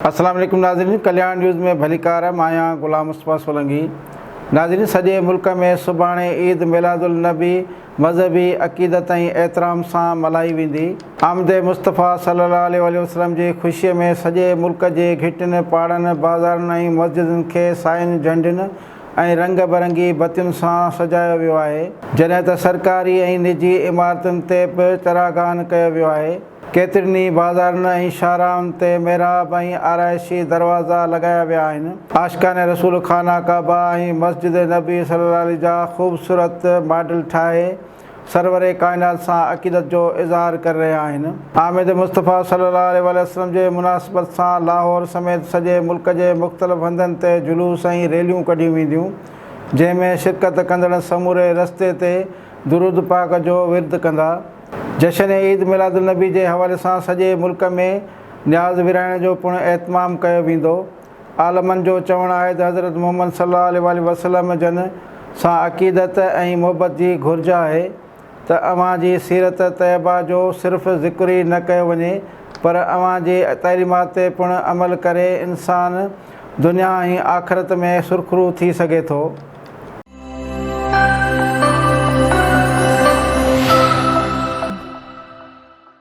السلام عليڪم ناظرين ڪلياڻ نيوز ۾ ڀليڪار مان آهيان غلام مصطفيٰ سولنگي ناظرين سڄي ملڪ ۾ سڀاڻي عيد ميلاد النبي مذهبي عقيدت ۽ احترام سان ملهائي ويندي آمد مصطفيٰ صلي الله عليه واٰله وسلم جي خوشي ۾ سڄي ملڪ جي گهٽين پاڙن بازارن ۽ مسجدن کي ساين جهنڊين ۽ رنگ برنگي بتين سان سجايو ويو آهي جڏهن ته سرڪاري ۽ نجي عمارتن تي به چراغان ڪيو ويو آهي. ڪيترين ئي بازارن ۽ شاهراهن تي محراب ۽ آرائشي دروازا لڳايا ويا آهن. عاشقان رسول خانه ڪعبه ۽ مسجد نبوي صلي الله عليه جا خوبصورت ماڊل ٺاهي سرور ڪائنات سان عقيدت جو اظهار ڪري رهيا آهن. آمد مصطفيٰ صلي الله عليه واٰله وسلم جي مناسبت سان لاهور سميت سڄي ملڪ جي مختلف هنڌن تي جلوس ۽ ريليون ڪڍيون وينديون جنهن ۾ شرڪت ڪندڙ سموري رستي تي درود پاڪ جو ورد ڪندا. جشن عيد ميلاد النبي جي حوالي سان سڄي ملڪ ۾ نياز ورهائڻ جو پڻ اهتمام ڪيو ويندو. عالمن جو چوڻ آهي ته حضرت محمد صلي الله عليه واٰله وسلم جن سان عقيدت ۽ محبت جي گهرج آهي ته اوهان جي سيرت طيبه جو صرف ذڪر ئي نه ڪيو وڃي پر اوهان جي تعليمات تي پڻ عمل ڪري انسان دنيا ۽ آخرت ۾ سرخرو ٿي سگهي ٿو.